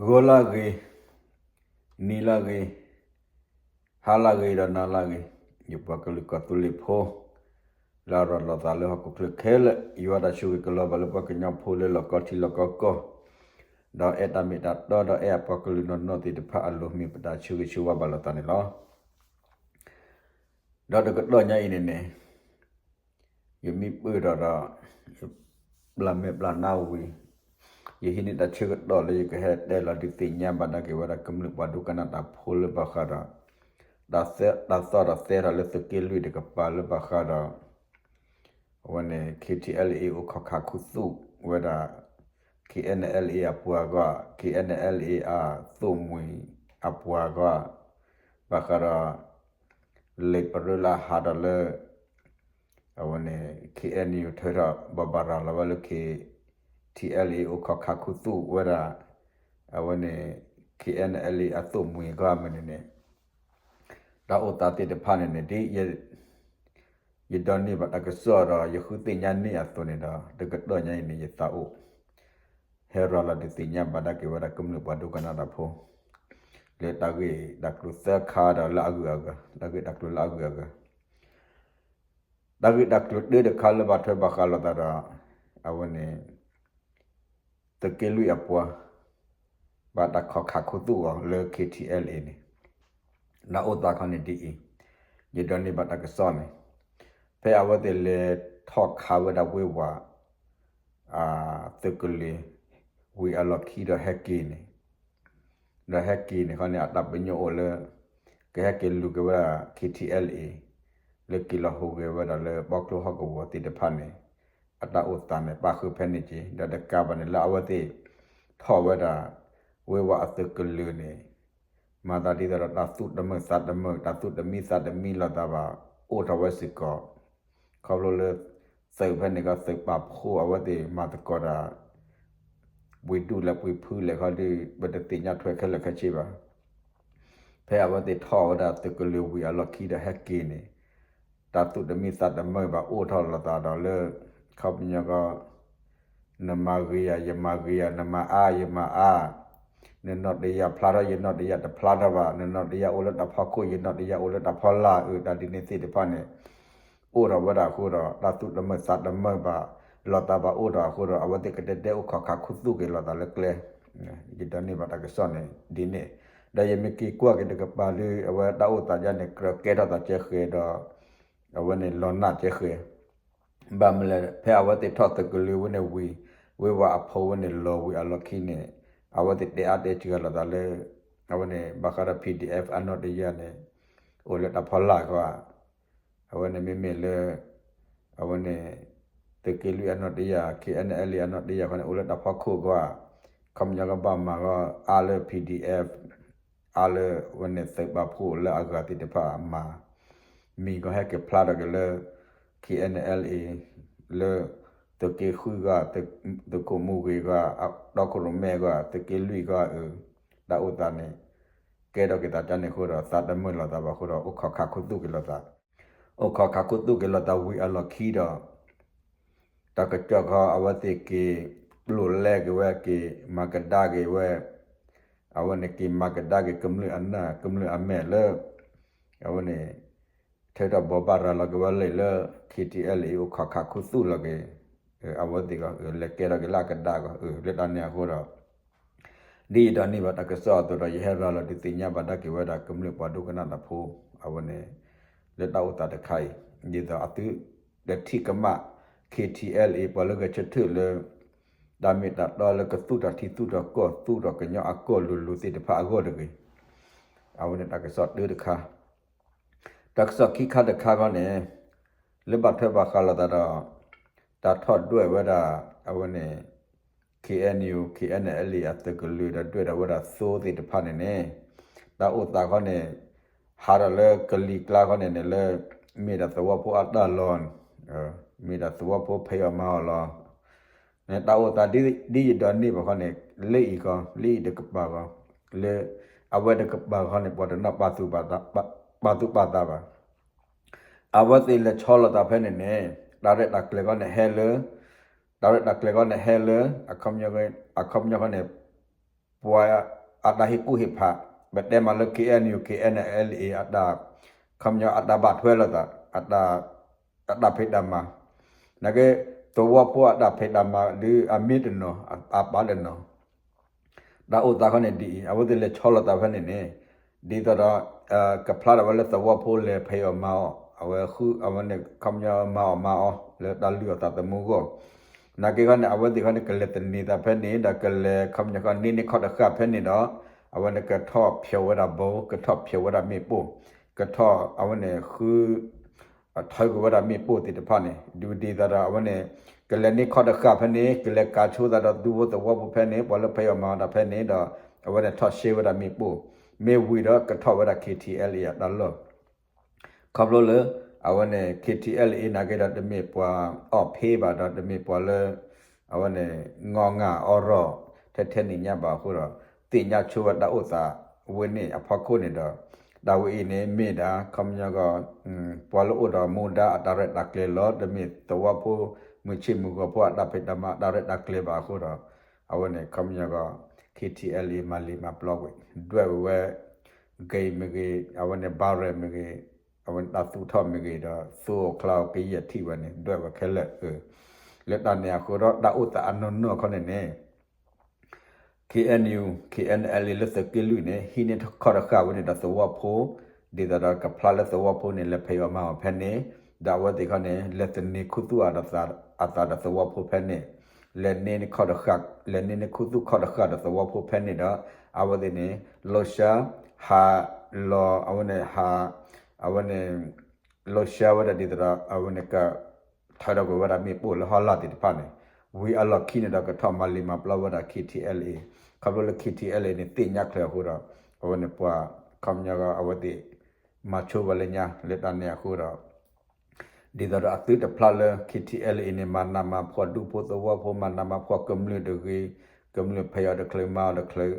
ဂီၤလၢဂ့ၤ, နံၤလၢဂ့ၤ, ဟါလၢဂ့ၤဒီးနၤလၢဂ့ၤ, ယပှၤကလုာ်ကီၢ်သူလ့ၤဖိ လၢအရၤလီၤသးလၢဟီၣ်ခိၣ်ချၢခဲလၢာ်, ယွၤတၢ်ဆိၣ်ဂ့ၤကလီၤဘၣ်လၢပှၤကညီဖိလၢလီၢ်ကီထံလီၢ်ကီကီၢ်, ဒီးအဲၣ်တၢ်မ့ၢ်တၢ်တီဒီးအဲၣ်အပှၤကလုာ်နီၢ်နီၢ်သ့ၣ်တဖၣ်အလိၤ မ့ၢ်ပတၢ်ဆိၣ်ဂ့ၤဆိၣ်ဝါဘၣ်လိာ်သးန့ၣ်လီၤ. ဒီးတကတီၢ်ညါအံၤန့ၣ်န့ၣ် ယမံပၢၢ်ဒီးဒီး ပျၢ်မဲာ်ပျၢ်နါဝံၤ, ယဟံးန့ၢ်တၢ်ဆၢကတီၢ်လၢယကဟဲတဲလီၤဒုးသ့ၣ်ညါဘၣ်ဒၣ်က့ၤဝဲဒၣ်ကမျၢၢ်ပှၤဒိကနၣ်တၢ်ဖိလၢဘၣ်ဃးဒီး တၢ်သီၣ်တၢ်သဲထီၣ်လၢသုးက့လွံၢ်တကပၤလၢဘၣ်ဃးဒီး အဝဲန့ၣ် KTLA အိၣ်ခိးခးခူသူၣ်ဝဲဒၣ် KNLA အပှၤဂီၢ်, KNLA အသိၣ်မှံၤအပှၤဂီၢ်, ဘၣ်ဃးဒီး လံာ်ပရၢလၢအဟးဒီးလၢ အဝဲန့ၣ် KNU ထုးထီၣ်ဘိးဘၣ်ရၤလီၤဝဲလၢ KTLA အိၣ်ခိးခးခူသူၣ်ဝဲဒၣ် အဝဲန့ၣ် KNLA အသိၣ်မှံၤဂီၢ်မ့ၢ်န့ၣ်န့ၣ် တၢ်အိၣ်သးသ့ၣ်တဖၣ်န့ၣ်န့ၣ် ဒ်ယ ယဒိးန့ၢ်ဘၣ်တၢ်ကစီၣ်ဒီး ယဃုသ့ၣ်ညါန့ၢ်အသိးန့ၣ်ဒီး တကတီၢ်ညါအံၤန့ၣ် ယသးအိၣ် ဟဲရၤလီၤဒုးသ့ၣ်ညါဘၣ်ဒၣ်က့ၤဝဲဒၣ်ကမျၢၢ်ပှၤဒိကနၣ်တၢ်ဖိ လၢတၢ်ဂ့ၢ်တၢ်ကျိၤသၢခါဒီးလၢအဂုၤအဂၤ, တၢ်ဂ့ၢ်တၢ်ကျိၤလၢအဂုၤအဂၤ တၢ်ဂ့ၢ်တၢ်ကျိၤတၢတခါလၢဘၣ်ထွဲဘၣ်ဃးလိာ်သးဒီး အဝဲန့ၣ် သုးက့လွံၢ်အပှၤ ဘၣ်တၢ်ခိးခးခူသူၣ်အီၤလၢ KTLA န့ၣ် တၢ်အိၣ်သးခီန့ၣ်ဒ်အံၤ, ယဒိးန့ၢ်ဘၣ်တၢ်ကစီၣ်န့ၣ် ဖဲအဝဲသ့ၣ်လဲၤထီၣ်ခးဝဲဒၣ်ဝ့ၢ်ဝး သုးကလၢၤ ဝံၤအလီၢ်ခံဒီးဟဲက့ၤန့ၣ် ဒီးဟဲက့ၤန့ၣ်ခီန့ၣ် အတၢ်ပညိၣ်အိၣ်လၢ ကဟဲက့ၤလူၤက့ၤဝဲဒၣ် KTLA လၢက့ၤလီၤဟူးဂဲၤဝဲဒၣ်လၢဘီကျိဟီၣ်ကဝီၤသ့ၣ်တဖၣ်န့ၣ် အတၢ်အိၣ်သးန့ၣ် ပၣ်ဃုာ်ဖဲန့ၣ်က့ၤ ဒီးတကးဘၣ်န့ၣ်လၢအဝဲသ့ၣ် ထီၣ်ဝဲဒၣ် ဝ့ၢ်ဝးအသုးကလၢၤန့ၣ် မၤသးဒ်သိးဒီးတၢ်သူၣ်တမုာ်သးတမုာ် တၢ်သူၣ်တမံသးတမံလိာ်သးဘၣ် အိၣ်ထီၣ်ဝဲစ့ၢ်ကီး ခီဖျိလၢ သုးဖဲန့ၣ်ကီး သုးပာ်ဖှိၣ်အဝဲသ့ၣ်မၤသကိးတၢ် ပှ့ၤဒူၣ်လဲၣ်ပှ့ၤဖုလဲၣ်ခီဒီး ပတသ့ၣ်ညါထွဲခဲလၢာ်ခဲဆ့ဘၣ်. ဖဲအဝဲသ့ၣ်ထီၣ်ဝဲဒၣ်သုးကလၢၤဝံၤအလီၢ်ခံဒီးဟဲက့ၤန့ၣ် တၢ်သူၣ်တမံသးတမုာ်ဘၣ်အိၣ်ထီၣ်လိာ်သးဒီးလၢ ခီပညီကီး နမၤဂ့ၤယၤ ယမၤဂ့ၤယၤ နမၤအါ ယမၤအါ နနီၢ်တယၢ်ဖျါထီၣ် ယနီၢ်တယၢ်တဖျါထီၣ်ဘၣ် နနီၢ်တယၢ်အိၣ်လၢတၢ်ဖီခိၣ် ယနီၢ်တယၢ်အိၣ်လၢတၢ်ဖီလာ် အၢ တၢ်ဒ်န့ၣ်သ့ၣ်တဖၣ်န့ၣ် အိၣ်ထီၣ်ဝဲဒၣ်အဃိဒီး တၢ်သူၣ်တမုာ်သးတမုာ်ဘၣ် လိာ်သးဘၣ်အိၣ်ထီၣ်အဃိဒီး အဝဲသ့ၣ်ကတဲတဲအိၣ်ခိးခးခူသူၣ်က့ၤလိာ်သးလၢကျဲ ယဒိးန့ၢ်ဘၣ်တၢ်ကစီၣ်န့ၣ်ဒ်န့ၣ် ဒီးယမ့ၢ်က့ၤကွၢ်က့ၤတကပၤဒီး အဝဲတၢ်အိၣ်သးဒ်န့ၣ် ကြၢးကဲထီၣ်သးကဲဃဲၤဒီး အဝဲန့ၣ်လီၤနၢ်ကဲဃဲၤ ဘၣ်မနုၤလဲၣ် ဖဲအဝဲသ့ၣ်ထီၣ်သုးကလၢၤဝဲန့ၣ်ဝံၤ ဝ့ၢ်ဝးအဖီဝဲန့ၣ်လီၤဝံၤအလီၢ်ခံန့ၣ် အဝဲသ့ၣ်တဲအါတဲစှၤလိာ်သးလၢ အဝဲန့ၣ် ဘၣ်ဃးဒီး PDF အနီၢ်တယၢ်န့ၣ် အိၣ်လၢတၢ်ဖီလာ်ခီ အဝဲန့ၣ်မ့မ့ၢ်လၢ အဝဲန့ၣ် သုးက့လွံၢ်အနီၢ်တယၢ် KNLA အနီၢ်တယၢ်ခီန့ၣ် အိၣ်လၢတၢ်ဖီခိၣ်ခီ ခီပညီကဘၣ်မၤဂီၢ်အါလၢ PDF အါလၢဝဲန့ၣ်သုးပာ်ဖှိၣ်လၢအဂၤသ့ၣ်တဖၣ်မၤ မံၤကီးဟဲက့ၤဖျါထီၣ်က့ၤလၢ KNLA လၢ သုးက့ဃုဂီၢ် သုးခိၣ်မူဂ့ၤဂီၢ် တီခိၣ်ရိၣ်မဲဂီၢ် သုးက့လွံၢ်ဂီၢ်အၢ တၢ်အိၣ်သးန့ၣ် ကဲထီၣ်က့ၤသးကန့ၣ်အဃိဒီး သးတမုာ်လိာ်သးဘၣ်အဃိဒီး အိၣ်ခိးခးခူသူၣ်က့ၤလိာ်သး အိၣ်ခိးခးခူသူၣ်က့ၤလိာ်သးဝံၤအလီၢ်ခံဒီး တၢ်ကစီၣ်ခီ အဝဲသ့ၣ်က့ၤ ပျိာ်လဲက့ၤဝဲက့ၤ မၤကဒါက့ၤဝဲ အဝဲန့ၣ်က့ၤမၤကဒါက့ၤကမျၢၢ်အနၢ် ကမျၢၢ်အမဲာ်လၢ အဝဲန့ၣ် ထုးထီၣ်ဘိးဘၣ်ရၤလီၤက့ၤဝဲလံာ်လၢ KTLA အိၣ်ခိးခးခူသူၣ်လီၤက့ၤ အဝဲသ့ၣ်ဂီၢ် လဲၤကဲထီၣ်က့ၤလၢအကဒါဂီၢ် လၢတၢ်န့ၣ်အဃိဒီး ဒ်ယဒိးန့ၢ်ဘၣ်တၢ်ကစီၣ်အသိးဒီး ယဟဲရၤလီၤဒုးသ့ၣ်ညါဘၣ်ဒၣ်က့ၤဝဲဒၣ်ကမျၢၢ်ပှၤဒိကနၣ်တၢ်ဖိ အဝဲန့ၣ် လၢတၢ်အိၣ်သးတခါအံၤ ဒ်သိးအသုတထံၣ်ကမၣ် KTLA ပှၤလၢဂဲၤဆၢထၢၣ်လၢ တၢ်မ့ၢ်တၢ်တီလၢကသူၣ်ထီၣ်ထံသူၣ်ထီၣ်ကီၢ်သူၣ်ထီၣ်ကညီအကီၢ်လိၤလိၤသ့ၣ်တဖၣ်အဂီၢ်တဂ့ၤ. အဝဲန့ၣ်တၢ်ကစီၣ်တၢတခါ တၢ်ကစီၣ်ခံခါတခါခီန့ၣ် လၢဘၣ်ထွဲဘၣ်ဃးလိာ်သးဒီး တၢ်ထီၣ်ဒွဲၣ်ဝဲဒၣ် အဝဲန့ၣ် KNU KNLA အသုးကလၢၤဒီး ဒွဲၣ်ဒီးဝဲဒၣ်သိသ့ၣ်တဖၣ်န့ၣ်န့ၣ် တၢ်အိၣ်သးခီန့ၣ် ဟးဒီးလၢကလံၤကျါခီန့ၣ်န့ၣ်လၢ မ့ၢ်ဒၣ်သဝီဖိအတၢ်လီၢ် မ့ၢ်ဒၣ်သဝီဖိဖံးအီၣ်မၤအီၣ်လီၤ. န့ၣ်တၢ်အိၣ်သးဒ်ယဒိးန့ၢ်ဘၣ်ခီန့ၣ် လၢအံၤခီ လၢအံၤတကပၤခီ လၢ အဝဲတကပၤခီန့ၣ် ပှၤတနီၣ်ပာ်သူၣ်ပာ်သး ပာ်သူၣ်ပာ်သးဘၣ်. အဝဲသ့ၣ်လဲၤဆီလိာ်သးဖဲန့ၣ်န့ၣ် တၢ်ရဲၣ်တၢ်ကျဲၤခီန့ၣ်ဟဲလၢ တၢ်ရဲၣ်တၢ်ကျဲၤခီန့ၣ်ဟဲလၢ အခီပညီခီန့ၣ် ပှၤအတၢ်ဟ့ၣ်ကူၣ်ဟ့ၣ်ဖး, ပတဲမးလၢ KNU KNLA အတၢ်, ခီပညီအတၢ်ဘၣ်ထွဲလိာ်သး, အတၢ်ဖံးတၢ်မၤ, နာ်က့ သဝီဖိအတၢ်ဖံးတၢ်မၤဒုးအမ့ၢ်တနီၤ, အပၢ်တနီၤ တၢ်အိၣ်သးခီန့ၣ်ဒ်အံၤ, အဝဲသ့ၣ်လဲၤဆီလီၤသးဖဲန့ၣ်န့ၣ်, ဒ်သိးဒီး ကဖျါဒၣ်ဝဲလၢသဝီဖိလဲၤဖံးအီၣ်မၤအီၣ်, အဝဲဃုအဝဲန့ၣ် ခီပညီမၤအီၣ်မၤအီလၢတၢ်လုၢ်အီၣ်သးသမူအဂီၢ်, နာ်က့ခီန့ၣ် အဝဲသ့ၣ်ခီန့ၣ် ကလဲၤသန့ၤသးဖဲန့ၣ် ဒီးကလဲၤခီပညီခီန့ၢ်န့ၢ်ခီၣ်တဃာ်ဖဲန့ၣ်ဒီး အဝဲန့ၣ်ကထီၣ်ဖျိးဝဲဒၣ်ဘိ, ကထီၣ်ဖျိးဝဲဒၣ်မ့ၣ်ပိၢ်, ကထီၣ်အဝဲန့ၣ်ဃု ထၢက့ၤဝဲဒၣ်မ့ၣ်ပိၢ်သ့ၣ်တဖၣ်န့ၣ် ဒ်ဒ်သိးဒီးအဝဲန့ၣ် ကလဲၤန့ၢ်ခီၣ်တဃာ်ဖဲန့ၣ် ကလဲၤကၤဆိသးဒီးဒူဖိသဝီဖိဖဲန့ၣ် ပှၤလၢဖံးအီၣ်မၤအီၣ်တၢ်ဖဲန့ၣ်ဒီး အဝဲန့ၣ်ထီၣ်ရှဲဝဲဒၣ်မ့ၣ်ပိၢ်, မ့ၢ်ဝံၤဒီးကထီၣ်ဝဲဒၣ် KTLA အတၢ်လီၢ် ခီဖျိလၢ အဝဲန့ၣ် KTLA နာ်က့ဒီးတမ့ၢ်ပှၤအီၣ်ဖ့ဘၣ်ဒီးတမ့ၢ်ပှၤလၢ အဝဲန့ၣ် ငီၢ်ငၢ်အီရီၣ်ထဲထဲန့ၣ်ညါဘၣ်အဃိဒီး သ့ၣ်ညါဆိဝဲတၢ်အိၣ်သးဝဲန့ၣ်အဖီခိၣ်န့ၣ်ဒီး တၢ်ဝဲအံၤန့ၣ်မ့ၢ်ဒၣ် ခီပညီကီး ပှၤလၢအိၣ်ဒီးမူဒါအတၢ်ရဲၣ်တၢ်ကျဲၤလီၤ. တမ့ၢ်သဝီဖိ မုၢ်ဆ့ၣ်မုၢ်ဂီၤဖိအတၢ်ဖံးတၢ်မၤအတၢ်ရဲၣ်တၢ်ကျဲၤဘၣ်အဃိဒီး အဝဲန့ၣ် ခီပညီကီး KTLA မၤလံာ်မၤပျီကွံာ် ဒွဲၣ်ဝဲဝဲ ဂ့ၤမ့ၢ်ဂ့ၤ အဝဲန့ၣ် barrack မ့ၢ်ဂ့ၤ အဝဲန့ၣ်တၢ်သူၣ်ထီၣ်မ့ၢ်ဂ့ၤဒီး သူအီၤချါအီၤကယဲၢ်ထံၣ်ဝဲန့ၣ် ဒွဲၣ်ဝဲခဲလၢာ်. လၢတၢ်န့ၣ်အဃိဒီး တၢ်အိၣ်သးအနီၢ်နီၢ်ခီန့ၣ်န့ၣ် KNU KNLA လၢသုးက့လွံၢ်န့ၣ် ဟံးန့ၢ်ခီၣ်တဃာ်ဝဲန့ၣ်ဒီးသဝီဖိ ဒ်သိးဒီးကဖျါလၢသဝီဖိန့ၣ် လဲၤဖံးအီၣ်မၤအီၣ်ဖဲန့ၣ် ဒီးအဝဲသ့ၣ်ခီန့ၣ် လဲၤသန့ၤခူသူၣ်အသး အသးဒီးသဝီဖိဖဲန့ၣ် လဲၤန့ၢ်ခီၣ်တဃာ် လဲၤန့ၢ်န့ၢ်ခူသူၣ်ခီၣ်တဃာ်ဒီးသဝီဖိဖဲန့ၣ်ဒီး အဝဲသ့ၣ်န့ၣ် လိၤၡါ ဟးလီၤ အဝဲန့ၣ်ဟး အဝဲန့ၣ် လိၤၡါဝဲဒၣ်ဒ်သိးဒီး အဝဲန့ၣ်က ထၢထီၣ်ကွံာ်ဝဲဒၣ်မ့ၣ်ပိၢ်လၢဟီၣ်လာ်သ့ၣ်တဖၣ်န့ၣ် ဝံၤအလီၢ်ခံန့ၣ်ဒီးကထီၣ်မၤလံာ်မၤပျီဝဲဒၣ် KTLA ခီဖျိလၢ KTLA န့ၣ် သ့ၣ်ညါချၢအဃိဒီး အဝဲန့ၣ်ပှၤ ခီပညီအဝဲသ့ၣ် မၤဆိဝဲလၢညါလၢတၢ်န့ၣ်အဃိဒီး ဒ်သိးဒီးအသုတဖျါလၢ KTLA အံၤန့ၣ် မၤနးမၤဖှီၣ်ဒူဖိသဝီဖိ မၤနးမၤဖှီၣ်ကမျၢၢ်တဂ့ၤ, ကမျၢၢ်ဖံးအီၣ်တချုးမၤအီၣ်တချုး,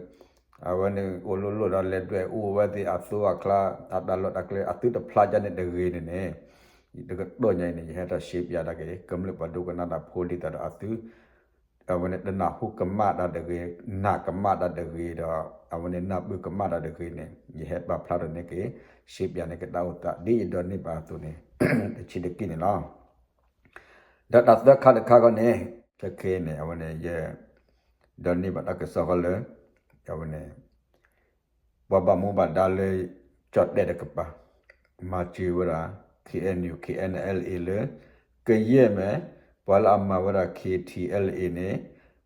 အဝဲန့ၣ်အိၣ်လိၣ်လိၣ်ဒီးလဲၤဒွဲၣ်အူဝဲသ့ၣ်အသိအကျါ အတၢ်လီၢ်တၢ်ကျဲ အသုတဖျါဒ်န့ၣ်တဂ့ၤန့ၣ်န့ၣ်, တကတီၢ်ညါအံၤန့ၣ် ယဟဲထီၣ်ရှဲပၠးဒၣ်က့ၤ ကမျၢၢ်ပှၤဒိကနၣ်တၢ်ဖိဒ်သိးဒီးအသု အဝဲန့ၣ်တနၢ်ဟူကမၣ်တၢ်တဂ့ၤ, နာ်ကမၣ်တၢ်တဂ့ၤဒီး အဝဲန့ၣ်နၢ်ပၢၢ်ကမၣ်တၢ်တဂ့ၤန့ၣ် ယဟဲပာ်ဖျါထီၣ်န့ၢ်က့ၤ ရှဲပၠးန့ၢ်က့ၤတၢ်အိၣ်သး ဒ်ယဒိးန့ၢ်ဘၣ်အသိးန့ၣ် တဆံးတက့ၢ်န့ၣ်လီၤ. ဒီးတၢ်သၢခါတခါခီန့ၣ် ခဲခဲန့ၣ် အဝဲန့ၣ် ယဒိးန့ၢ်ဘၣ်တၢ်ကစီၣ်ဃီလၢ အဝဲန့ၣ် ပှၤဘၣ်မူဘၣ်ဒါလၢ ကၠီၣ်တဲၣ်တကပၤ မၤစၢၤဝဲဒၣ် KNU KNLA လၢ ကယဲၢ်မ့ၢ် ပှၤလၢအမၤဝဲဒၣ် KTLA န့ၣ်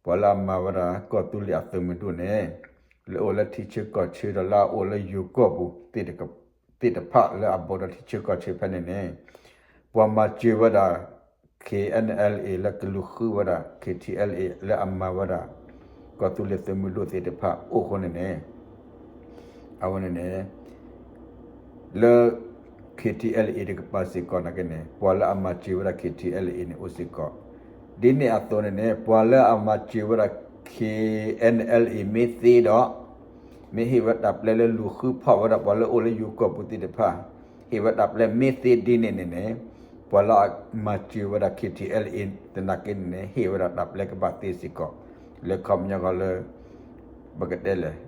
ပှၤလၢအမၤဝဲဒၣ်ကီၢ်သူလ့ၤအသုးမုၢ်ဒိၣ်န့ၣ် လၢအိၣ်လၢထံဆၢကီၢ်ဆၢဒီးလၢအအိၣ်လၢယိၤကီၢ်ပူၤ သ့ၣ်တဖၣ်လၢအဘူးဒီးထံဆၢကီၢ်ဆၢဖဲန့ၣ်န့ၣ် ပှၤမၤစၢၤဝဲဒၣ် KNLA လၢကလူၤဃုဝဲဒၣ် KTLA လၢအမၤဝဲဒၣ် ကီၢ်သူလ့ၤသုးမုၢ်ဒိၣ်သ့ၣ်တဖၣ်အိၣ်ဃိန့ၣ်န့ၣ် အဝဲန့ၣ်န့ၣ် လၢ KTLA တကပၤစ့ၢ်ကီးနာ်က့န့ၣ် ပှၤလၢအမၤစၢၤဝဲဒၣ် KTLA န့ၣ် အိၣ်စ့ၢ်ကီး ဒ်န့ၣ်အသိးန့ၣ်န့ၣ် ပှၤလၢအမၤစၢၤဝဲဒၣ် KNLA မ့ၢ်သ့ဒီး မ့ၢ်ဟ့ၣ်ဝဲတၢ်ပျဲလၢလူၤဃုဖီၣ်ဝဲဒၣ်ပှၤလၢအိၣ်လၢယိၤကီၢ်ပူၤသ့ၣ်တဖၣ် ဟ့ၣ်ဝဲတၢ်ပျဲမ့ၢ်သ့ဒ်န့ၣ်န့ၣ်န့ၣ် ပှၤလၢအမၤစၢၤဝဲဒၣ် KTLA သနာ်က့န့ၣ်န့ၣ် ဟ့ၣ်ဝဲဒၣ်တၢ်ပျဲကဘၣ်သ့စ့ၢ်ကီး လၢခီပညီဃီလၢ ပကတဲလဲၣ်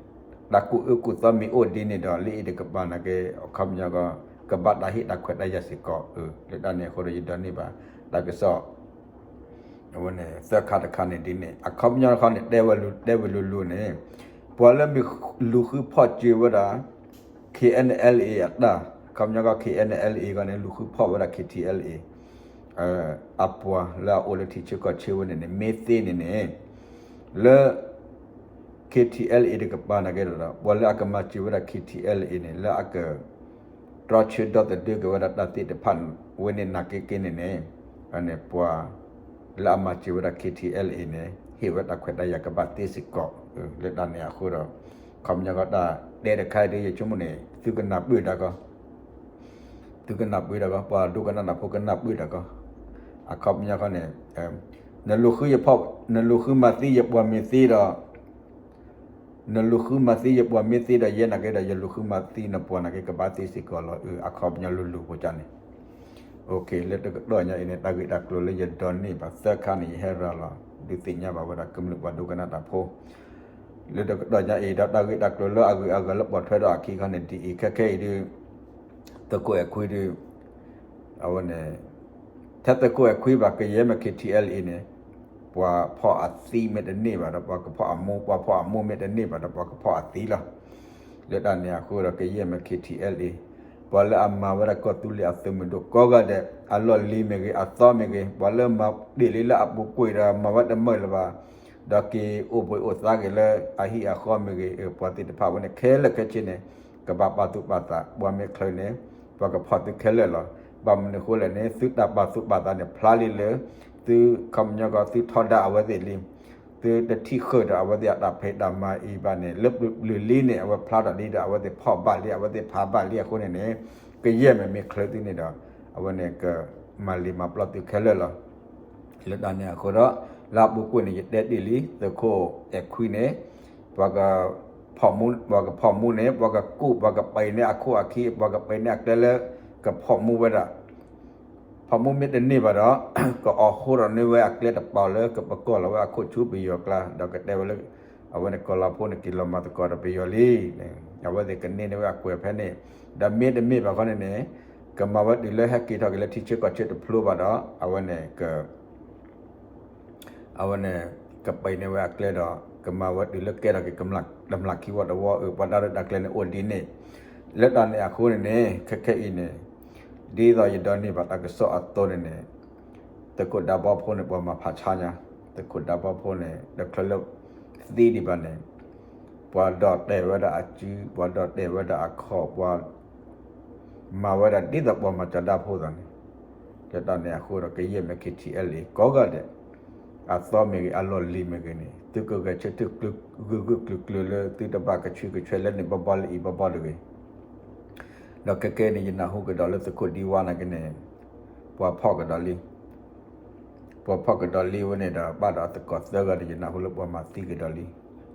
တၢ်ကူၣ်အၢကူၣ်သီမ့ၢ်အိၣ်ဒ်န့ၣ်ဒီး လၢအံၤတကပၤနာ်က့ အခီပညီဃီ ကဘၣ်တၢ်ဟ့ၣ်တၢ်ခွဲးတၢ်ယာ်စ့ၢ်ကီး လၢတၢ်န့ၣ်အဃိဒီးယဒိးန့ၢ်ဘၣ် တၢ်ကစီၣ် အဝဲန့ၣ် သၢခါတခါန့ၣ်ဒ်န့ၣ် အခီပညီတခီန့ၣ် တဲဝဲလူၤ တဲဝဲလူၤလူၤန့ၣ် ပှၤလၢမ့ၢ်လူၤဃုဖီၣ်စၢၤဝဲဒၣ် KNLA အတၢ် အခီပညီကီး KNLA ဂီၢ်န့ၣ် လူၤဃုဖီၣ်ဝဲဒၣ် KTLA အပှၤလၢအအိၣ်လၢထံဆၢကီၢ်ဆၢဝဲန့ၣ်န့ၣ် မ့ၢ်သ့န့ၣ်န့ၣ် လၢ KTLA တကပၤနာ်က့ဒီး ပှၤလၢအကမၤစၢၤဝဲဒၣ် KTLA န့ၣ် လၢအက တြီဆၢဒီသဒၢက့ၤဝဲဒၣ်တၢ်သ့ၣ်တဖၣ်ဝဲန့ၣ်နာ်က့က့န့ၣ်န့ၣ် အန့ၣ်ပှၤလၢအမၤစၢၤဝဲဒၣ် KTLA န့ၣ် ဟ့ၣ်ဝဲတၢ်ခွဲးတၢ်ယာ်ကဘၣ်သ့စ့ၢ်ကီး လၢတၢ်န့ၣ်အဃိဒီး ခီပညီကီးတၢ်တဲတခါအံၤဒ်ယဆိကမိၣ်န့ၣ် သုကနၢ်ပၢၢ်တၢ်ကီး သုကနၢ်ပၢၢ်တၢ်ကီး ပှၤဒိကနၣ်တၢ်ဖိကနၢ်ပၢၢ်တၢ်ကီး အခီပညီဃီန့ၣ် နလူၤဃုယဖီၣ် နလူၤဃုမၤသံယပှၤမ့ၢ်သ့ဒီး နလူၤဃုမၤသံယပှၤမ့ၢ်သ့ဒီး ယဲနာ်က့ဒီး ယလူၤဃုမၤသံနပှၤနာ်က့ကဘၣ်သ့စ့ၢ်ကီးလီၤ. အခီပညီလူၤလူၤဖိကၢ်န့ၣ် လၢတကတီၢ်ညါအံၤန့ၣ် တၢ်ဂ့ၢ်တၢ်ကျိၤလၢယဒိးန့ၢ်ဘၣ်သၢခါန့ၣ် ယဟဲရၤလီၤ ဒုးသ့ၣ်ညါဘၣ်ဝဲဒၣ်ကမျၢၢ်ပှၤဒိကနၣ်တၢ်ဖိ လၢတကတီၢ်ညါအံၤ ဒီးတၢ်ဂ့ၢ်တၢ်ကျိၤလၢအဂုၤအဂၤလၢပိာ်ထွဲဒီးအခံခီန့ၣ် ဒ်အံၤခဲခဲအံၤဒုး သုးခိၣ်အဲၣ်ခွံဒုး အဝဲန့ၣ် ထဲသုးခိၣ်အဲၣ်ခွံဘၣ်ကယဲၢ်မ့ၢ် ခ့ထံအဲလ်အ့န့ၣ် ပှၤဖီၣ်အသံမ့ၢ်တန့ၢ်ဘၣ်ဒီး ပှၤကဖီၣ်အမူ, ပှၤဖီၣ်အမူမ့ၢ်တန့ၢ်ဘၣ်ဒီး ပှၤကဖီၣ်အသံလီၤ. လၢတၢ်န့ၣ်အဃိဒီး ကယဲၢ်မ့ၢ် ခ့ထံအဲလ်အ့ ပှၤလၢအမၤဝဲဒၣ်ကီၢ်သူလ့ၤအသုးမုၢ်ဒိၣ်ကိးဂၤဒဲး အလီၢ်လံၤမ့ၢ်ဂ့ၤ အသီမ့ၢ်ဂ့ၤ ပှၤလၢမၤဒ်လံလၢအပူၤကွံာ်ဒီး မၤဝဲတမုာ်လၢၤဘၣ် ဒီးက့ၤအိၣ်ဘှံးအိၣ်သါက့ၤလၢအဟံၣ်အဃီမ့ၢ်ဂ့ၤ, ပှၤသ့ၣ်တဖၣ်ဝဲန့ၣ် ခဲလၢာ်ခဲဆ့န့ၣ် ကဘၣ်ပာ်သူၣ်ပာ်သး, ပှၤမ့ၢ်ချုးန့ၣ် ပှၤကဖီၣ်သုခဲလၢာ်လီၤ. ဘၣ်မနုၤအဃိလဲၣ်န့ၣ် သုတၢ်ပာ်သူၣ်ပာ်သးန့ၣ် ဖျါလံလၢ သုခီပညီကီး သုထီဒါအဝဲသ့ၣ်လံ. သုတထံၣ်ဃုာ်ဒီးအဝဲသ့ၣ်အတၢ်ဖံးတၢ်မၤအံၤဘၣ်န့ၣ် လၢပျၢၤလံန့ၣ် အဝဲဖျါထီၣ်လံဒီး အဝဲသ့ၣ်ဖီၣ်ဘၣ်လံ အဝဲသ့ၣ်ဖးဘၣ်လံအဃိန့ၣ်န့ၣ် ကယဲၢ်မ့ၢ်မ့ၢ်ချုးသုန့ၣ်ဒီး အဝဲန့ၣ်ကမၤလံၤမၤပျီသုခဲလၢာ်လီၤ. လၢတၢ်န့ၣ်အဃိဒီး လၢအပူၤကွံာ်န့ၣ် ယတဲတ့ၢ်လံ သုးခိၣ်အဲၣ်ခွံန့ၣ် ပှၤကဖီၣ်မူ, ပှၤကဖီၣ်မူန့ၣ် ပှၤကကူၣ် ပှၤကပံးန့ၢ်အခိၣ်အခံ ပှၤကပံးန့ၢ်အကျဲလၢ ကဖီၣ်မူဝဲဒၣ် ဖီၣ်မူမ့ၢ်တန့ၢ်ဘၣ်ဒီး ကအီၣ်ဃိဒီးန့ၢ်ဝဲအကျဲတပီၤလၢ ကပကီၢ်လီၤဝဲအခိၣ်ဆူပယီၤကျါ ဒီးကတဲဝဲလၢ အဝဲန့ၣ်ကီၤလၤဖိန့ၣ် က့ၤလီၤမၤသကိးဒီးပယီၤလံ. အဝဲသ့ၣ်ကန့ၢ်န့ၢ်ဝဲအကွဲးဖဲန့ၣ် ဒီးမ့ၢ်တမ့ၢ်ဘၣ်ခီန့ၣ်န့ၣ် ကမၤဝဲတုၤလၢဟဲက့ၤထီၣ်က့ၤလၢထံဆၢကီၢ်ဆၢတဖျိဘၣ်ဒီး အဝဲန့ၣ် အဝဲန့ၣ် ကပံးန့ၢ်ဝဲအကျဲဒီး ကမၤဝဲတုၤလၢကဲထီၣ်က့ၤ တမျၢ်ခံဝီတဝီအံၤ ပှၤတၢ်ရဲၣ်တၢ်ကျဲၤန့ၣ်အိၣ်ဒ်န့ၣ်. လၢတၢ်န့ၣ်အဃိန့ၣ်န့ၣ် ခဲခဲအံၤန့ၣ် ဒ်သိးယဒိးန့ၢ်ဘၣ်တၢ်ကစီၣ်အသိးန့ၣ်န့ၣ် သုးခိၣ်ဒးဘီဖိန့ၣ် ပှၤမၤဖးဆါညါ, သုးခိၣ်ဒးဘီဖိန့ၣ် တချုးလၢသံဒံးဘၣ်န့ၣ် ပှၤဒိးတဲာ်ဝဲဒၣ်အစု, ပှၤဒိးတဲာ်ဝဲဒၣ်အခီၣ်, ပှၤ မၤဝဲဒၣ်ဒ်သိးပှၤမၤကၠီၤဒၣ်ဖိသးန့ၣ်. လၢတၢ်န့ၣ်အဃိဒီး ကယဲၢ်မ့ၢ် ခ့ထံအဲလ်အ့ ကိးဂၤဒဲး အသီမ့ၢ်ဂ့ၤ အလီၢ်လံၤမ့ၢ်ဂ့ၤန့ၣ် သုကဂဲၤဆၢထၢၣ် ဂုာ်ဂုာ်ကျုာ်ကျုာ်လၢ သုတဘၣ်ကဆှံကဆှဲလၢန့ၣ်ဘီဘီလၢအံၤဘီဘီတဂ့ၤ. ဒီးခဲကဲန့ၣ် ယနၢ်ဟူကဒီးလၢသုးခိၣ်ဒံဝါနာ်က့န့ၣ် ပှၤဖီၣ်ကဒီးလံ ပှၤဖီၣ်ကဒီးလံဝဲန့ၣ်ဒီး ဘၣ်ဒီးအသကိးသၢဂၤဒီး ယနၢ်ဟူလၢပှၤမၤသံကဒီးလံ.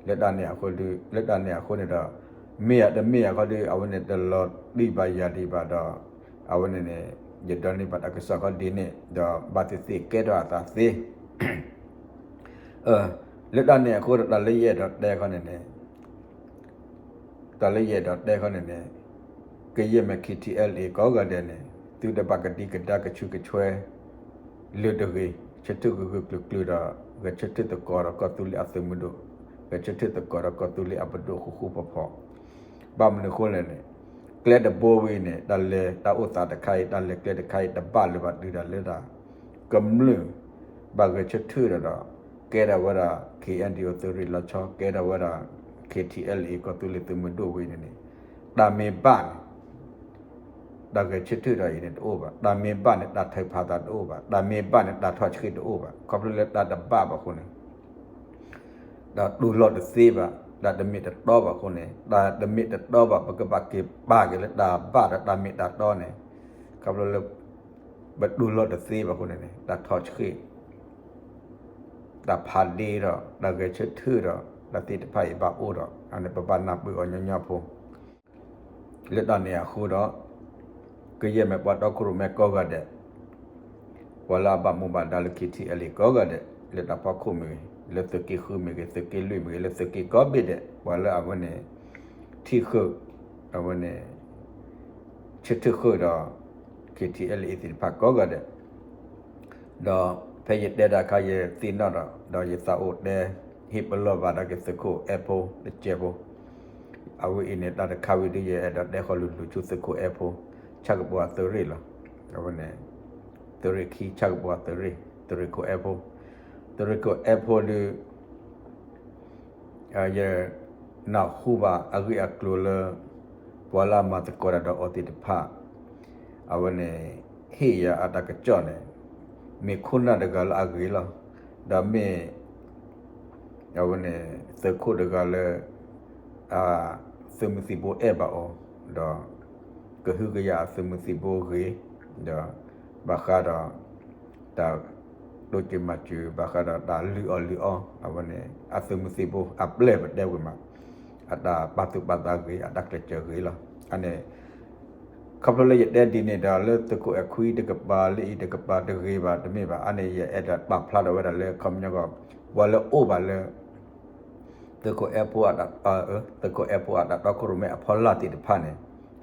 လၢတၢ်န့ၣ်အဃိဒီး လၢတၢ်န့ၣ်အဃိန့ၣ်ဒီး မ့ၢ်ဧါတမ့ၢ်ဧါခီဒီး အဝဲန့ၣ်တလီၤတံၢ်ဘၣ်ယၤဒံးဘၣ်ဒီး အဝဲန့ၣ်န့ၣ် ယဒိးန့ၢ်ဘၣ်တၢ်ကစီၣ်ခီဒ်န့ၣ်ဒီး ဘၣ်သ့ၣ်သ့ၣ်ကဲထီၣ်အသးသ့ လၢတၢ်န့ၣ်အဃိဒီး တၢ်လၢယအဲၣ်ဒိးတဲခီန့ၣ်န့ၣ် တၢ်လၢယအဲၣ်ဒိးတဲခီန့ၣ်န့ၣ် ကယဲၢ်မ့ၢ် ခ့ထံအဲလ်အ့ ကိးဂၤဒဲးန့ၣ် သုတဘၣ်ကဒံကဒါကဆှံကဆှဲ လၢတဂ့ၤ, ဆၢထၢၣ်ဂုာ်ဂုာ်ကျုာ်ကျုာ်ဒီး ဂဲၤဆၢထၢၣ်သကိးဒီးကီၢ်သူလ့ၤအသုးမုၢ်ဒိၣ်, ဂဲၤဆၢထၢၣ်သကိးဒီးကီၢ်သူလ့ၤအပဒိၣ်ဃူဃူဖိးဖိး. ဘၣ်မနုၤအဃိလဲၣ်န့ၣ် ကျဲတဘိဝဲအံၤန့ၣ် တၢ်လဲၤတၢ်အိၣ်သးတခါအံၤ တၢ်လဲၤကျဲတခါအံၤ တဘၣ်လၢၤဘၣ်တုၤဒၣ်လၢတၢ် ကမျၢၢ် ဘၣ်ဂဲၤဆၢထၢၣ်ဒီး ကဲထီၣ်ဝဲဒၣ် ခ့ၣ်အဲၣ်ဒံၣ်အိၣ် သုးရ့ၣ်လီၤဆီ ကဲထီၣ်ဝဲဒၣ် ခ့ထံအဲလ်အ့ ကီၢ်သူလ့ၤသုးမုၢ်ဒိၣ်ဝဲန့ၣ်န့ၣ် တၢ်မ့ၢ်ဘၣ်န့ၣ် တၢ်ဂဲၤဆၢထၢၣ်ဒီးအံၤန့ၣ်တအိၣ်ဘၣ်, တၢ်မ့ၢ်ဘၣ်န့ၣ် တၢ်ထုးဖးသးတအိၣ်ဘၣ်, တၢ်မ့ၢ်ဘၣ်န့ၣ် တၢ်ထီၣ်ဆှံတအိၣ်ဘၣ်. ခီဖျိလၢတၢ်တဘၣ်ဘၣ်အဃိန့ၣ် တၢ်တူၢ်လိာ်တသ့ဘၣ်, တၢ်တမ့ၢ်တတီဘၣ်အဃိန့ၣ် တၢ်တမ့ၢ်တတီဘၣ် ပကဘၣ်က့ၤပာ်က့ၤလၢတၢ်ဘၣ်ဒီးတၢ်မ့ၢ်တၢ်တီန့ၣ် ခီဖျိလၢ ပတူၢ်လိာ်တသ့ဘၣ်အဃိန့ၣ်န့ၣ် တၢ်ထီၣ်ဆှံ တၢ်ဖးဒ့ဒီး တၢ်ဂဲၤဆၢထၢၣ်ဒီး တၢ်သ့ၣ်တဖၣ်အံၤဘၣ်အိၣ်ဒီး အန့ၣ်ပဘၣ်နၢ်ပၢၢ်အီၤညီညီဖိ လၢတၢ်န့ၣ်အဃိဒီး ကယဲၢ်မ့ၢ်ပှၤတီခိၣ်ရိၣ်မဲကိးဂၤဒဲး ပှၤလၢအဘၣ်မူဘၣ်ဒါလၢ ခ့ထံအဲလ်အ့ ကိးဂၤဒဲး လၢတၢ်ဖီခိၣ်မ့ၢ်ဂ့ၤ လၢသုးက့ဃုမ့ၢ်ဂ့ၤ သုးက့လွံၢ်မ့ၢ်ဂ့ၤ လၢသုးက့ကိးဘ့ၣ်ဒဲး ပှၤလၢအဝဲန့ၣ် ထံၣ်ဃုာ် အဝဲန့ၣ် ဆၢထၢၣ်ဃုာ်ဒီး ခ့ထံအဲလ်အ့ သ့ၣ်တဖၣ်ကိးဂၤဒဲး ဒီးဖဲယတဲတၢ်အခါ ယသ့ၣ်နီၣ်ဒီး ဒီးယသးအိၣ်တဲ ဟ့ၣ်ပလီၢ်ဘၣ်ဒၣ်က့ၤသုးခိၣ်အဲၣ်ဖိတကဲးဖိ အဝဲအံၤန့ၣ် တၢ်တခါဝံၤဒုး ယအဲၣ်ဒိးတဲဃီၤလူၤလူၤဆူသုးခိၣ်အဲၣ်ဖိ ဆၣ်ကပီၤအသုးရ့ၣ်လီၤ. အဝဲန့ၣ် သုးရ့ၣ်ခံ ဆၣ်ကပီၤအသုးရ့ၣ် သုးရ့ၣ်ခိၣ်အဲၣ်ဖိ သုးရ့ၣ်ခိၣ်အဲၣ်ဖိဒုး ယနၢ်ဟူဘၣ်အဂ့ၢ်အကျိၤလၢ ပှၤလၢအမၤသကိးတၢ်ဒီးအီၤသ့ၣ်တဖၣ် အဝဲန့ၣ် ဟ့ၣ်ယၤအတၢ်ကစီၣ်န့ၣ် မ့ၢ်ခိၣ်နၢ်တဂၤလၢအဂ့ၤလီၤ. ဒီးမ့ၢ် အဝဲန့ၣ် သုးခိၣ်တဂၤလၢ အသုးမုၢ်သံၣ်ဘိအဲၣ်ဘၣ်အီၤ ဒီး ကဟုကယာ်အသုးမုၢ်သံၣ်ဘိဂ့ၤ ဒီး ဘၣ်ဃးဒီး တၢ်တိစၢၤမၤစၢၤ ဘၣ်ဃးဒီးတၢ်လုၢ်အီၣ်လုၢ်အီ အဝဲန့ၣ် အသုးမုၢ်သံၣ်ဘိအပျဲၢ်ပတဲဝံၤမး အတၢ်ပာ်သူၣ်ပာ်သးဂ့ၤ အတၢ်ကျဲးစၢးဂ့ၤလီၤ. အန့ၣ် ခီဖျိလၢယတဲဒ်န့ၣ်ဒီး လၢသုးခိၣ်အဲၣ်ခွံတကပၤ လၢအံၤတကပၤတဂ့ၤဘၣ်တမ့ၢ်ဘၣ်. အန့ၣ် ယအဲၣ်ဒိးပာ်ဖျါထီၣ်ဝဲဒၣ်လၢ ခီပညီကီး ပှၤလၢအိၣ်ဘၣ်လၢ သုးခိၣ်အဲၣ်ဖိအတၢ်, သုးခိၣ်အဲၣ်ဖိအတၢ်တီခိၣ်ရိၣ်မဲအဖီလာ်သ့ၣ်တဖၣ်န့ၣ်,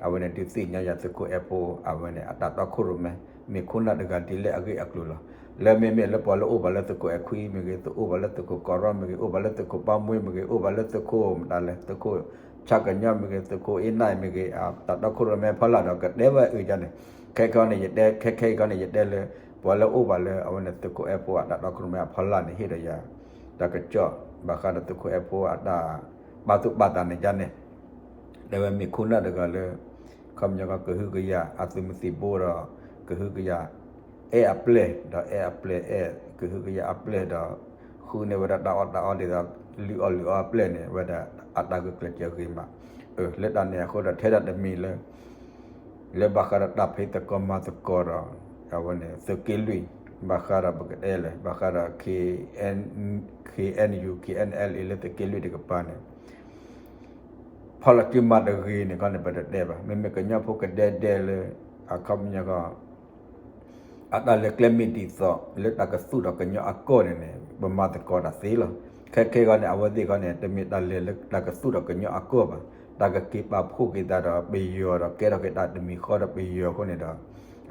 အဝဲန့ၣ်ဒုးသ့ၣ်ညါယၤသုးခိၣ်အဲၣ်ဖိ အဝဲန့ၣ်အတၢ်တီခိၣ်ရိၣ်မဲ မ့ၢ်ခိၣ်နၢ်တဂၤဒ်လဲၣ်အဂ့ၢ်အကျိၤလီၤ. လၢမ့မ့ၢ်လၢပှၤလၢအိၣ်ဘၣ်လၢသုးခိၣ်အဲၣ်ခွံမ့ၢ်ဂ့ၤ, သုးအိၣ်ဘၣ်လၢသုးခိၣ်ကီးရီမ့ၢ်ဂ့ၤ, အိၣ်ဘၣ်လၢသုးခိၣ်ပၣ်မွ့မ့ၢ်ဂ့ၤ, အိၣ်ဘၣ်လၢသုးခိၣ်မတၤလဲၣ်, သုးခိၣ်ဆၣ်ကညီမ့ၢ်ဂ့ၤ, သုးခိၣ်အ့နၢၣ်မ့ၢ်ဂ့ၤ, တၢ်တီခိၣ်ရိၣ်မဲအဖီလာ်ဒီးကတဲဝဲအုၣ်ယါန့ၣ်, ခဲခဲအံၤန့ၣ် ယတဲ, ခဲခဲအံၤခီန့ၣ် ယတဲလၢ ပှၤလၢအိၣ်ဘၣ်လၢအဝဲန့ၣ်သုးခိၣ်အဲၣ်ဖိအတၢ်တီခိၣ်ရိၣ်မဲအဖီလာ်န့ၣ် ဟ့ၣ်ဒီးယၤ တၢ်ကစီၣ် ဘၣ်ဃးဒီးသုးခိၣ်အဲၣ်ဖိအတၢ်ပာ်သူၣ်ပာ်သးန့ၣ်ယါန့ၣ်, တဲဝဲမ့ၢ်ခိၣ်နၢ်တဂၤလၢ ခီပညီကီး ကဟုကယာ်အသုးမုၢ်သံၣ်ဘိဒီး ကဟုကယာ် အဲၣ်အပျဲၢ် ဒီးအဲၣ်အပျဲၢ်အဲၣ် ကဟုကယာ်အပျဲၢ်ဒီး ဃုန့ၢ်ဝဲဒၣ်တၢ်အီၣ်တၢ်အီဒ်သိး လုၢ်အီၣ်လုၢ်အီအပျဲၢ်န့ၣ် ဝဲဒၣ်အတၢ်ဂုာ်ကျဲးစၢးဂ့ၤမး. လၢတၢ်န့ၣ်အဃိဒီး ထဲဒၣ်တမံၤလၢ လၢဘၣ်ဃးဒီးတၢ်ဖံးသကိးမၤသကိးဒီး အဝဲန့ၣ် သုးက့လွံၢ်, ဘၣ်ဃးဒီးပကတဲလဲၣ် ဘၣ်ဃးဒီး K N, K N U K N L A လၢသုးက့လွံၢ်တကပၤန့ၣ် ဖီၣ်လီၤစုမၤတဂ့ၤန့ၣ်ခီန့ၣ် ပတတဲဘၣ်. မ့မ့ၢ်ကညီဖိကဒဲဒဲလၢ အခီပညီကီး အတၢ်လဲၤကျဲမ့ၢ်ဒ်သိး လၢတၢ်ကသူၣ်ထီၣ်ကညီအကီၢ်န့ၣ်န့ၣ် ပမၤသကိးတၢ်သ့လီၤ. ခဲခဲအံၤန့ၣ် အဝဲသ့ၣ်ခီန့ၣ် တမ့ၢ်တၢ်လဲၤလၢတၢ်ကသူၣ်ထီၣ်ကညီအကီၢ်ဘၣ်. တၢ်ကက့ၤပာ်ဖှိၣ်က့ၤသးဒီးပယီၤဒီး ကဲထီၣ်က့ၤတၢ်တမံၤဃီဒီးပယီၤအဃိန့ၣ်ဒီး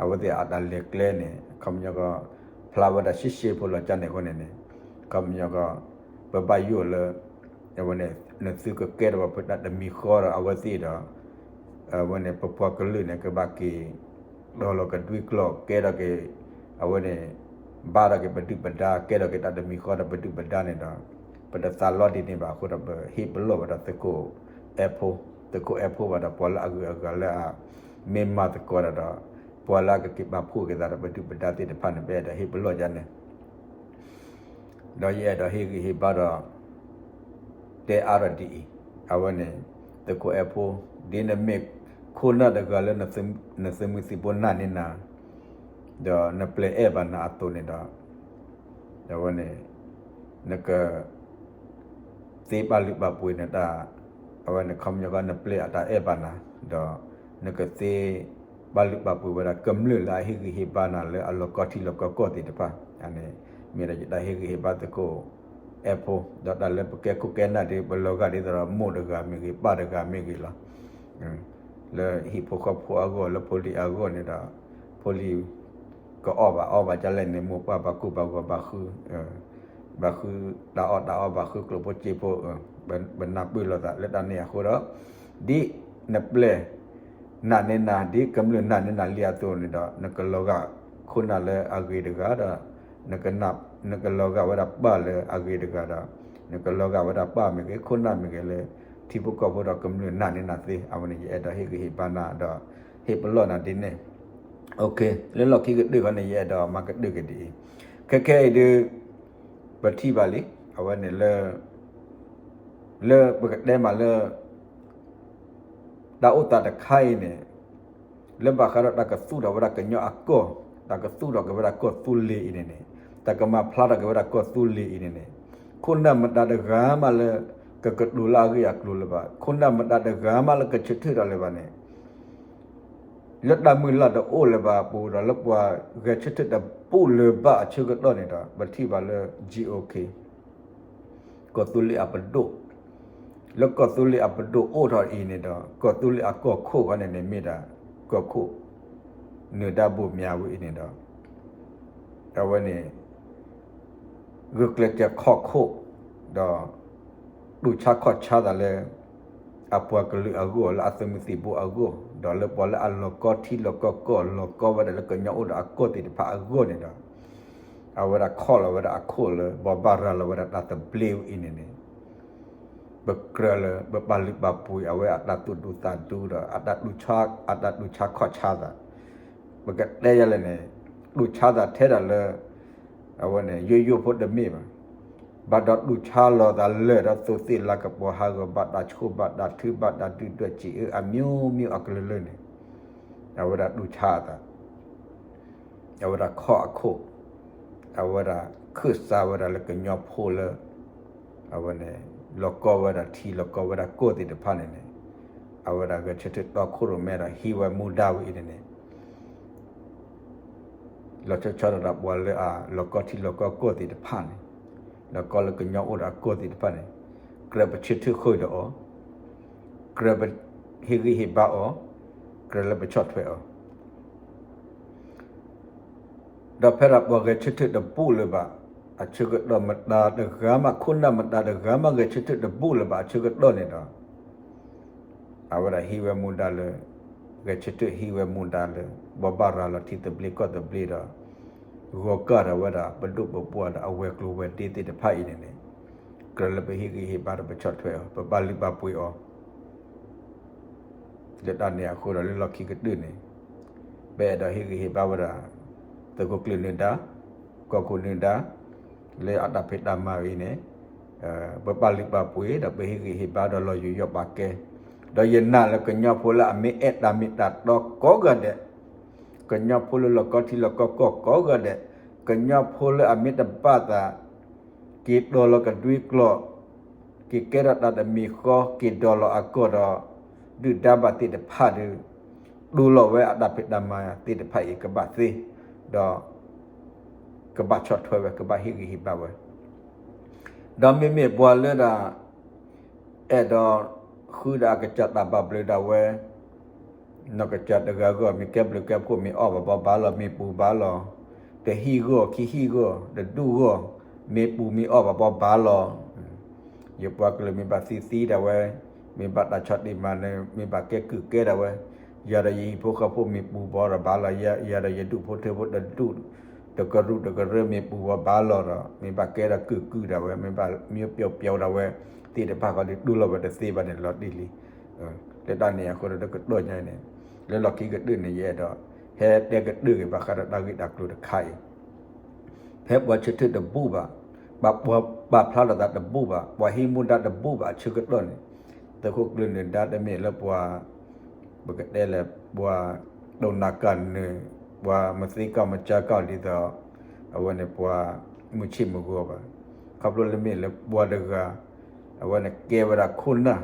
အဝဲသ့ၣ်အတၢ်လဲၤကျဲန့ၣ် အခီပညီကီး ဖျါဝဲဒၣ်ရှဲရှဲဖိလီၤကါန့ၣ်အဃိန့ၣ်န့ၣ် အခီပညီကီး ပဘၣ်ယိၣ်လၢ အဝဲန့ၣ် နသုကကဲထီၣ်ဘၣ်ဖုးတၢ်တမံၤဃီဒီးအဝဲသ့ၣ်ဒီး အဝဲန့ၣ် ပပှၤကလုာ်န့ၣ် ကဘၣ်က့ၤ ဒီးလီၤကဒွံကျီၢ် ကဲထီၣ်က့ၤ အဝဲန့ၣ် ဘါထီၣ်က့ၤပဒုၣ်ပဒါ ကဲထီၣ်က့ၤတၢ်တမံၤဃီဒီးပဒုၣ်ပဒါန့ၣ်ဒီး ပတသးလီဒ်န့ၣ်ဘၣ်အဃိဒီး ပဟ့ၣ်ပလီၢ်ဝဲဒၣ်သုးခိၣ်အဲၣ်ဖိ, သုးခိၣ်အဲၣ်ဖိဘၣ်ဒီး ပှၤလၢအဂုၤအဂၤလၢအ မ့ၢ်မၤသကိးတၢ်ဒီး ပှၤလၢအကက့ၤပာ်ဖှိၣ်က့ၤသးဒီးပဒုၣ်ပဒါသ့ၣ်တဖၣ်န့ၣ် ပအဲၣ်ဒိးဟ့ၣ်ပလီၢ်ယါန့ၣ် ဒီးယအဲၣ်ဒိးဟ့ၣ်ဂံၢ်ဟ့ၣ်ဘါဒီး တဲအါထီၣ်ဒ်အံၤ, အဝဲန့ၣ် သုးခိၣ်အဲၣ်ဖိ ဒ်နမ့ၢ်ခိၣ်နၢ်တဂၤလၢ နသုးမုၢ်သံၣ်ဘိနာ်န့ၢ်နၤ ဒီးနပျဲၢ်အဲၣ်ဘၣ်နၤအသိးန့ၣ်ဒီး အဝဲန့ၣ် နက သ့ပာ်လုၢ်ပာ်ပှ့ၤနတၢ်, အဝဲန့ၣ်ခီပညီကီး နပျဲၢ်အတၢ်အဲၣ်ဘၣ်နၤ, ဒီး နကသ့ ပာ်လုၢ်ပာ်ပှ့ၤဝဲဒၣ်ကမျၢၢ်လၢအဟ့ၣ်ဂံၢ်ဟ့ၣ်ဘါနၤလၢအလီၤကီထံလီၤကီကီၢ်သ့ၣ်တဖၣ်, အန့ၣ် မ့ၢ်ဒီးယတၢ်ဟ့ၣ်ဂံၢ်ဟ့ၣ်ဘါသုးခိၣ်အဲၣ်ဖိ, ဒီးတၢ်လၢပကဲခိၣ်ကဲနၢ်ဒီး ပလီၤဂာ်ဒ်သိးဒီးမိၢ်တဂၤမ့ၢ်ဂ့ၤ ပၢ်တဂၤမ့ၢ်ဂ့ၤလီၤ. လၢဟံၣ်ဖိဃီဖိအဂီၢ် လၢဖိလံၤအဂီၢ်န့ၣ်ဒီး ဖိလံၤ ကအီၣ်ဘၣ်အီဘၣ်ဒ်လဲၣ်န့ၣ် မိၢ်ပၢ်ဘၣ်ကိၢ်ဘၣ်ဂီၤ ဘၣ်ဃု ဘၣ်ဃုတၢ်အီၣ်တၢ်အီ ဘၣ်ဃုကျိၣ်ဖိစ့ဖိ, ပနၢ်ပၢၢ်လိာ်သးလၢတၢ်န့ၣ်အဃိဒီး ဒ်နပျဲၢ် နာ်န့ၢ်နၤ ဒ်ကမျၢၢ်နာ်န့ၢ်နၤလံအသိးန့ၣ်ဒီး နကလီၤဂာ်ခိၣ်နၢ်လၢအဂ့ၤတဂၤဒီး နကလီၤဂာ်ဝဲဒၣ်ပၢ်လၢအဂ့ၤတဂၤဒီး နကလီၤဂာ်ဝဲဒၣ်ပၢ်မ့ၢ်ဂ့ၤ ခိၣ်နၢ်မ့ၢ်ဂ့ၤလၢ ထံဖိကီၢ်ဖိဒီးကမျၢၢ်နာ်န့ၢ်နၤသ့ အဝဲန့ၣ် ယအဲၣ်ဒိးဟ့ၣ်ဂံၢ်ဟ့ၣ်ဘါနၤဒီး ဟ့ၣ်ပလီၢ်နၤဒ်န့ၣ် လၢလီၢ်ခံကတၢၢ်ခီန့ၣ် ယအဲၣ်ဒိးမၤကတၢၢ်က့ၤဒ်အံၤ, ခဲခဲအံၤဒုး ပထံၣ်ဘၣ်လံ အဝဲန့ၣ်လၢ လၢပကတဲမးလၢ တၢ်အိၣ်သးတခါအံၤန့ၣ် လၢဘၣ်ဃးဒီးတၢ်ကသူၣ်ထီၣ်ဝဲဒၣ်ကညီအကီၢ်, တၢ်ကသူၣ်ထီၣ်က့ၤဝဲဒၣ်ကီၢ်သူလ့ၤအံၤန့ၣ်န့ၣ်, တၢ်ကမၤဖျါထီၣ်က့ၤဝဲဒၣ်ကီၢ်သူလ့ၤအံၤန့ၣ်န့ၣ်, ခိၣ်နၢ်မတၤတဂၤမးလၢ ကကတိၤလၢအဂ့ၢ်အကျိၤလၢၤဘၣ်, ခိၣ်နၢ်မတၤတဂၤမးလၢကဆၢထၢၣ်တၢ်လၢၤဘၣ်န့ၣ် လၢတၢ်မုၢ်လၢ်တအိၣ်လၢၤဘၣ်အပူၤဒီး လၢပှၤဂဲၤဆၢထၢၣ်တဘူၣ်လၢၤဘၣ်အဆၢကတီၢ်န့ၣ်ဒီး ပထံၣ်ဘၣ်လၢ G O K ကီၢ်သူလ့ၤအပဒိၣ်, လၢကီၢ်သူလ့ၤအပဒိၣ်အိၣ်ထီၣ်အံၤန့ၣ်ဒီး ကီၢ်သူလ့ၤအကီၢ်ခိၣ်ဃီန့ၣ်န့ၣ် မ့ၢ်ဒၣ်ကီၢ်ခိၣ် နၢၤဒါဘိၣ်မၠးဝဲအံၤန့ၣ်ဒီး အဝဲန့ၣ် ဂုာ်ကျဲးစၢးခီၣ်ခိၣ် ဒီး တူၢ်ဆါခီၣ်ဆါသးလၢ အပှၤကလုာ်အဂီၢ် လၢအသုးမုၢ်သံၣ်ဘိအဂီၢ် ဒီးလၢပှၤလၢအလီၤကီထံလီၤကီကီၢ် လီၤကီဝဲဒၣ်လၢကညီအိၣ်ဒီးအကီၢ်သ့ၣ်တဖၣ်အဂီၢ်န့ၣ်ဒီး အဝဲဒၣ်ခီၣ်လီၤဝဲဒၣ်အခိၣ်လၢ ဘိးဘၣ်ရၤလီၤဝဲဒၣ်တၢ်သဘျ့ဝဲအံၤန့ၣ်န့ၣ် ပကြၢးလၢ ပပာ်လုၢ်ပာ်ပှ့ၤအဝဲအတၢ်သူၣ်ဒူသးဒူဒီး အတၢ်တူၢ်ဆါ အတၢ်တူၢ်ဆါခီၣ်ဆါသး ပကတဲယလဲၣ်န့ၣ် တူၢ်ဆါသးထဲဒၣ်လၢ အဝဲန့ၣ် ယိယိဖိတမ့ၢ်ဘၣ်. ဘၣ်ဒီးတူၢ်ဆါလီၤသးလၢာ်ဒီးသိးသ့ၣ်လၤကပီၤဟးဂီၤ ဘၣ်တၢ်ဆိၣ်ဘၣ်တၢ်ထု ဘၣ်တၢ်ဒုၣ်ဒွဲၣ်စံးအၢအမျိုးမျိုးအကလုာ်လၢ်န့ၣ် အဝဲဒၣ်တူၢ်ဆါအသး အဝဲဒၣ်ခီၣ်အခိၣ် အဝဲဒၣ်ခၢၣ်စးဝဲဒၣ်လၢကညီဖိလၢ အဝဲန့ၣ် လီၤကီဝဲဒၣ်ထံလီၤကီဝဲဒၣ်ကီၢ်သ့ၣ်တဖၣ်န့ၣ်န့ၣ် အဝဲဒၣ်ဂဲၤဆၢထၢၣ်တီခိၣ်ရိၣ်မဲဒီးဟံးဝဲမူဒါဝဲအံၤန့ၣ်န့ၣ် လီၤဆီဆီဒၣ်ဒီးပှၤလၢအလီၤကီထံလီၤကီကီၢ်သ့ၣ်တဖၣ်န့ၣ် လီၤကီလၢကညီအိၣ်ဒီးအကီၢ်သ့ၣ်တဖၣ်န့ၣ် ကြၢးပဆၢထၢၣ်ဃုာ်ဒီးအီၤ, ကြၢးပဟ့ၣ်ဂံၢ်ဟ့ၣ်ဘါအီၤ, ကြၢးလၢပဆီၣ်ထွဲအီၤ ဒီးဖဲဒၣ်ပှၤဂဲၤဆၢထၢၣ်တဘူၣ်လၢၤဘၣ်, အဆၢကတီၢ်မတၤတဂၤမး ခိၣ်နၢ်မတၤတဂၤမး ဂဲၤဆၢထၢၣ်တဘူၣ်လၢၤဘၣ် အဆၢကတီၢ်န့ၣ်ဒီး အဝဲဒၣ်ဟံးဝဲမူဒါလၢ ဂဲၤဆၢထၢၣ်ဟံးဝဲမူဒါလၢ ဘိးဘၣ်ရၤလီၤထံသဘျ့ကီၢ်သဘျ့ဒီး ဂီၤကၢ်ဒီးဝဲဒၣ်ပဒိၣ်ပပှၢ်ဒီးအဝဲၤကျိၤဝဲၤဒ့သ့ၣ်တဖၣ်အံၤန့ၣ်န့ၣ် ကြၢးလၢပဟ့ၣ်ဂံၢ်ဟ့ၣ်ဘါဒီးပဆီၣ်ထွဲအီၤ ပပာ်လုၢ်ပာ်ပှ့ၤအီၤ လၢတၢ်န့ၣ်အဃိဒီးလၢလီၢ်ခံကတၢၢ်န့ၣ် ပအဲၣ်ဒိးဟ့ၣ်ဂံၢ်ဟ့ၣ်ဘါဝဲဒၣ် သုးခိၣ်ကျၢၢ်နၢၤဒါ, ကီၢ်ခိၣ်နၢၤဒါ, လၢအတၢ်ဖံးတၢ်မၤအံၤန့ၣ် ပပာ်လုၢ်ပာ်ပှ့ၤ ဒီးပဟ့ၣ်ဂံၢ်ဟ့ၣ်ဘါဒီးလီၤယူးယီၣ်ပာ်ကဲ, ဒီးယနာ်လၢကညီဖိလၢအမ့ၢ်အဲၣ်တၢ်မ့ၢ်တၢ်တီကိးဂၤဒဲး, ကညီဖိလၢလီၢ်ကီထံလီၢ်ကီကီၢ်ကိးဂၤဒဲး, ကညီဖိလၢအမ့ၢ်တဘၣ်သး က့ၤတီၤလီၤကဒွံကျိာ်, က့ၤကဲထီၣ်တၢ်တမံၤဃီ က့ၤဒိးလီၤအကီၢ်ဒီး ဒုၣ်ဒါဘၣ်သ့ၣ်တဖၣ်ဒီး တူၢ်လိာ်ဝဲအတၢ်ဖံးတၢ်မၤသ့ၣ်တဖၣ်အံၤကဘၣ်သ့, ဒီး ကဘၣ်ဆီၣ်ထွဲဝဲ ကဘၣ်ဟ့ၣ်ဂံၢ်ဟ့ၣ်ဘါဝဲ, ဒီးမ့မ့ၢ်ပှၤလၢဒၣ် အဲၣ်ဒိးဃုဒၣ်အကစၢ်တၢ်ဘၣ်ဘျုးဒၣ်ဝဲ နီၢ်ကစၢ်တဂၤဂီၢ် မ့ၢ်ကဲဘျုးကဲဖှိၣ် မ့ၢ်အီၣ်ဘၣ်ဘီဘၣ်လီၤ မ့ၢ်ပူၤဘၣ်လီၤ, တဟံၣ်ဂီၢ် ခံဟံၣ်ဂီၢ် တဒူၣ်ဂီၢ် မ့ၢ်ပူၤမ့ၢ်အီၣ်ဘၣ်ဘီဘၣ်လီၤ, ယပှၤကလုာ်မ့ၢ်ဘၣ်သံသံဒၣ်ဝဲ, မ့ၢ်ဘၣ်တၢ်ဆီၣ်တံၢ်မၤနၢၤ မ့ၢ်ဘၣ်ကဲကုၢ်ကဲဒၣ်ဝဲ, ယၤဒီးယဟံၣ်ဖိဃီဖိမ့ၢ်ပူၤဘၣ်ဒီးဘၣ်လီၤ, ယၤဒီးယဒူၣ်ဖိထၢဖိတဒူၣ် တကရူၢ်တကရၢမ့ၢ်ပူၤဘၣ်ဘၣ်လီၤဒီး မ့ၢ်ဘၣ်ကဲဒီးကုၢ်ကုၢ်ဒၣ်ဝဲ မ့ၢ်ဘၣ်မ့ၢ်ပျီပျီဒၣ်ဝဲ သ့ၣ်တဖၣ်ဃီဒီးတူၢ်လိာ်ဝဲတသ့ဘၣ်န့ၣ်လီၤတံၢ်လံ. လၢတၢ်န့ၣ်အဃိဒီးတကတီၢ်ညါအံၤန့ၣ် လၢလီၢ်ခံကတၢၢ်န့ၣ် ယအဲၣ်ဒိး ဟဲတဲကတၢၢ်က့ၤဘၣ်ဃးဒီးတၢ်ဂ့ၢ်တၢ်ကျိၤတခါအံၤ ဖဲပှၤဆၢထၢၣ်တဘူၣ်ဘၣ်, ပှၤပာ်ဖျါလိာ်သးတဘူၣ်ဘၣ်, ပှၤဟံးမူဒါတဘူၣ်ဘၣ်အဆၢကတီၢ်န့ၣ် သုးခိၣ်ကျၢၢ်နၢၤဒါတမ့ၢ်လၢပှၤ ပကတဲလၢ ပှၤတိၢ်နးကၢ်နၢၤ ပှၤမၤသ့ကီၢ်မၤကၢ်ကီၢ်ဒ်သိး အဝဲန့ၣ်ပှၤမုၢ်ဆ့ၣ်မုၢ်ဂီၤဘၣ်. ခီဖျိလၢမ့ၢ်လၢပှၤတဂၤ အဝဲန့ၣ်ကဲဝဲဒၣ်ခိၣ်နၢ်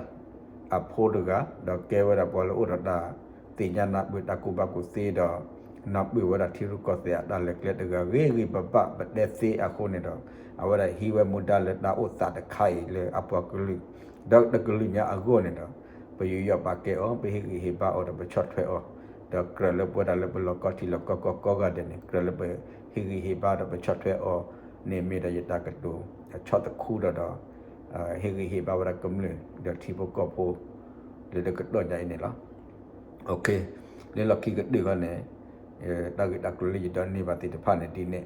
အဖိတဂၤ ဒီးကဲဝဲဒၣ်ပှၤလၢအိၣ်ဒီးတၢ်သ့ၣ်ညါနၢ်ပၢၢ်တၢ်ကူၣ်ဘၣ်ကူၣ်သ့ဒီး နၢ်ပၢၢ်ဝဲဒၣ်ထံရူၢ်ကီၢ်သဲးအတၢ်လဲၤကျဲတဂၤဂ့ၤဂ့ၤဘၣ်ဘၣ်ပတဲသ့အဃိန့ၣ်ဒီး အဝဲဒၣ်ဟံးဝဲမူဒါလၢတၢ်အိၣ်သးတခါအံၤလၢအပှၤကလုာ် ဒီးတကလုာ်ညါအဂီၢ်န့ၣ်ဒီး ပယူးယီၣ်ပာ်ကဲအီၤ ပဟ့ၣ်ဂံၢ်ဟ့ၣ်ဘါအီၤဒီးပဆီၣ်ထွဲအီၤ ဒီးကြၢးလၢပဝဲဒၣ်လၢပလီၢ်ကီထံလီၢ်ကီကီၢ်ကိးဂၤဒဲးန့ၣ် ကြၢးလၢပဟ့ၣ်ဂံၢ်ဟ့ၣ်ဘါဒီးပဆီၣ်ထွဲအီၤန့ၣ်မ့ၢ်ဒီးယတၢ်ကတိၤ ဆီၣ်သခူဒီးဒီး ဟ့ၣ်ဂံၢ်ဟ့ၣ်ဘါဝဲဒၣ်ကမျၢၢ် ဒီးထံဖိကီၢ်ဖိ လၢတကတီၢ်ညါအံၤန့ၣ်လီၤ. လၢလီၢ်ခံကတၢၢ်ခီန့ၣ် တၢ်ဂ့ၢ်တၢ်ကျိၤလၢယဒိးန့ၢ်ဘၣ်သ့ၣ်တဖၣ်န့ၣ်ဒ်န့ၣ်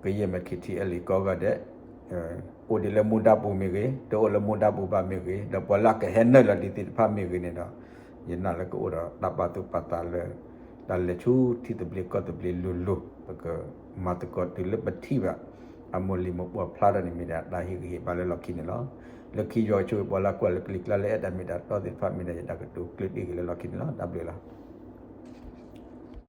ကယဲၢ်မ့ၢ် KTLA ကိးဂၤဒဲး အိၣ်ဒံးလၢမူဒါပူၤမ့ၢ်ဂ့ၤ တအိၣ်လၢမူဒါပူၤဘၣ်မ့ၢ်ဂ့ၤ ဒီးပှၤလၢအကဟဲနုာ်လီၤဒံးသ့ၣ်တဖၣ်မ့ၢ်ဂ့ၤန့ၣ်ဒီး ယနာ်လၢကအိၣ်ဒီးတၢ်ပာ်သူၣ်ပာ်သးလၢ တၢ်လဲၤဆူထံသဘျ့ကီၢ်သဘျ့လိၤလိၤ ပကမၤသကိးတုၤလၢပထံၣ်ဘၣ် အမိၢ်လံၤမိၢ်ပှၢ်ဖျါထီၣ်န့ၣ်မ့ၢ်ဒၣ်တၢ်ဟ့ၣ်ဂံၢ်ဟ့ၣ်ဘါလၢလီၢ်ခံန့ၣ်လီၤ. လၢခံယွၤကဆိၣ်ဂ့ၤပှၤလၢကွၢ်လၢကလံၤကျါလၢအဲၣ်တၢ်မ့ၢ်တၢ်တီသ့ၣ်တဖၣ်မ့ၢ်ဒၣ်ယတၢ်ကတိၤကျၢၢ်တ့ၢ်ဂ့ၤလၢလီၢ်ခံန့ၣ်လီၤ. တၢ်ဘျုးလီၤ.